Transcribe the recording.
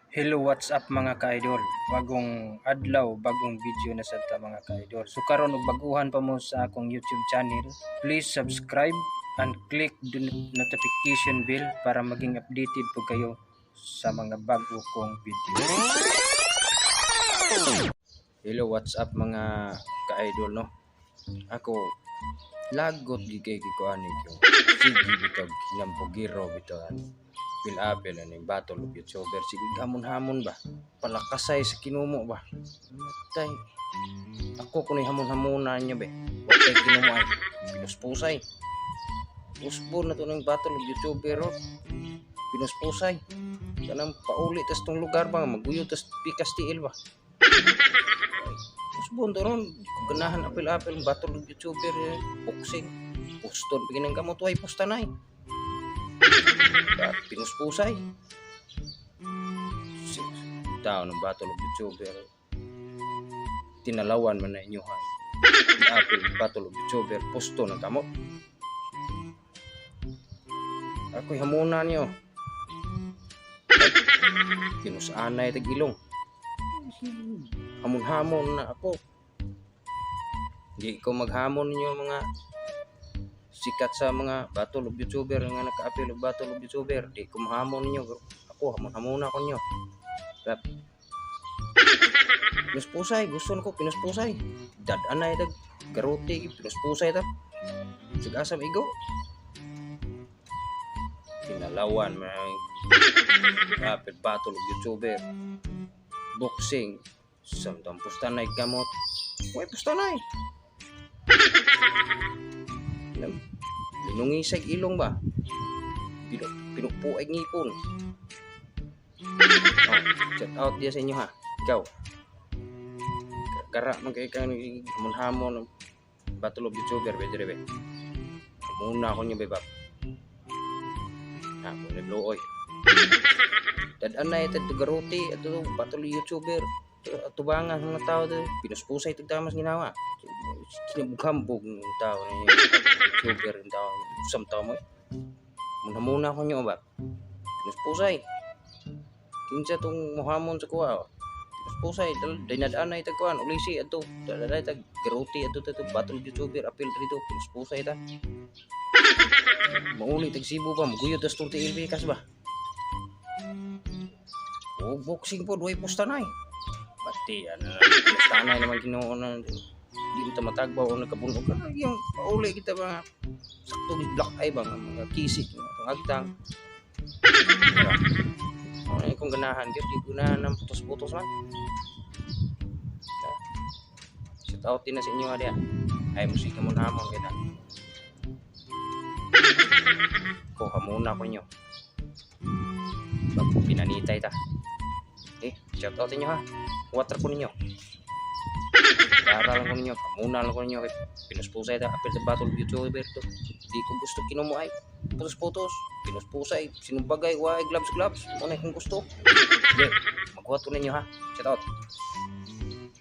Hello, what's up, mga ka-idol? Bagong adlaw, bagong video na sad ta, mga ka-idol. So karon og baguhan pa mo sa akong YouTube channel, please subscribe and click the notification bell para maging updated po kayo sa mga bago kong video. Hello, what's up, mga ka-idol, no? Ako lagot gid kay ko ani ko. Sige bitaw hinambugiro bitaw ani. Apil-apil ani battle of YouTuber, sige hamon-hamon ba, palakasay sa kinumo ba. Matay ako kuno hamon-hamonan niyo be. Watay kinumo ay pinuspusay. Usbon na to ng battle of YouTuber, oh. Pinuspusay kanang pauli tas tong lugar ba, maguyo tas pikas tiil ba. Usbon to ron. Di ko ganahan apil-apil battle of YouTuber, eh. Boxing, puston piginang kamot, way pustanay. Pinuspusay. Tao ng battle of YouTuber. Tinalawan man na inyo ha. Apil battle of YouTuber, pusto ng kamot. Ako'y hamunan niyo. Pinusanay tag ilong. Hamon-hamon na ako. Hindi ko maghamon ninyo mga sikat sa mga battle of YouTuber nga naka-apil og battle of YouTuber. Di ko mahamon ninyo, pero ako hamon-hamon ako ninyo. Rap. Pinuspusay, gusto nako pinuspusay. Dad-anay tag garote, pinuspusay ta. Sigasam igo. Tinalawan man rapid battle of YouTuber. Boxing. Samtang pustanay kamot. Way pustanay. Linungisay ilong ba? Pinupo ay ngipon. Oh, shout out diya sa inyo ha. Ikaw. Kara man kay kang hamon-hamon battle of YouTuber be dire be. Muna ako niyo be bab. Ha, kung nagluoy. Dad-anay tad garote ato battle of YouTuber. Tubangan mga tao do. Pinuspusay tag tamas ginawa. Kinabugambog ng tao na yung YouTuber ng tao. Usam tao mo eh. Muna-muna ko nyo ba? Pinuspusay. Kinsa tong muhamon sa kuha, oh. Pinuspusay. Dinadanay tag kuan. Ulisi ato. Dadanay tag garote ato tato. Battle YouTuber. Apil dito. Pinuspusay ta. Mauli tag Cebu ba? Maguyod tas tong tiil kas ba? O boxing po. Duhay pustanay. Pati ano na. Pustanay naman Ginoo na. Di mo ta matagbaw o nagkabunog ka. Yung pauli kita ba? Sakto black eye ba? Mga kisik. Mga agtang. Diba? Ano na kung ganahan gyud, di ko na ng putos-putos man. Shout out din na sa inyo ha. Ay musika mo na hamon kita. Ko hamuna ko ninyo. Pag pinanitay ta. Eh, shout out inyo ha. Water ko ninyo. Dara lang ko ninyo. Hamuna lang ko ninyo. Pinuspusay ta. Apil sa battle YouTuber to. Di ko gusto kinumo ay. Putos-putos. Pinuspusay. Sinumbagay. Why gloves gloves. Muna kung gusto. Sige. Maghuwat ko ninyo ha. Shout out.